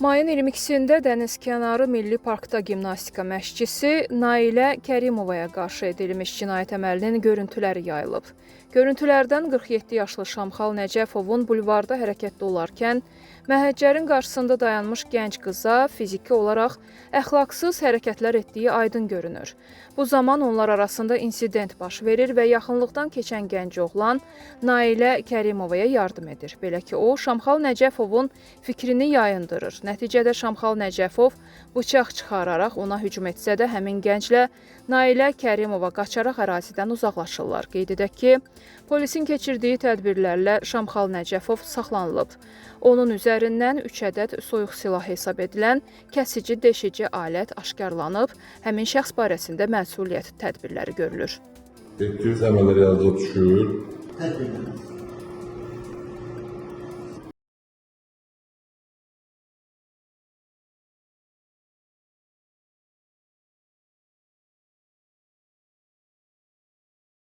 Mayın 22-sində Dənizkənarı Milli Parkda gimnastika məşqçisi Nailə Kərimovaya qarşı edilmiş cinayət əməlinin görüntüləri yayılıb. Görüntülərdən 47 yaşlı Şamxal Nəcəfovun bulvarda hərəkətdə olarkən məhəccərin qarşısında dayanmış gənc qıza fiziki olaraq əxlaqsız hərəkətlər etdiyi aydın görünür. Bu zaman onlar arasında insident baş verir və yaxınlıqdan keçən gənc oğlan Nailə Kərimovaya yardım edir. Belə ki, o Şamxal Nəcəfovun fikrini yayındırır. Nəticədə Şamxal Nəcəfov bıçaq çıxararaq ona hücum etsə də həmin gənclə Nailə Kərimova qaçaraq ərazidən uzaqlaşırlar. Qeyd edək ki, polisin keçirdiyi tədbirlərlə Şamxal Nəcəfov saxlanılıb. Onun üzərindən 3 ədəd soyuq silah hesab edilən kəsici deşici alət aşkarlanıb. Həmin şəxs barəsində məsuliyyət tədbirləri görülür. Etdiyiniz əməllər yadınıza düşür. Tək bilmirəm.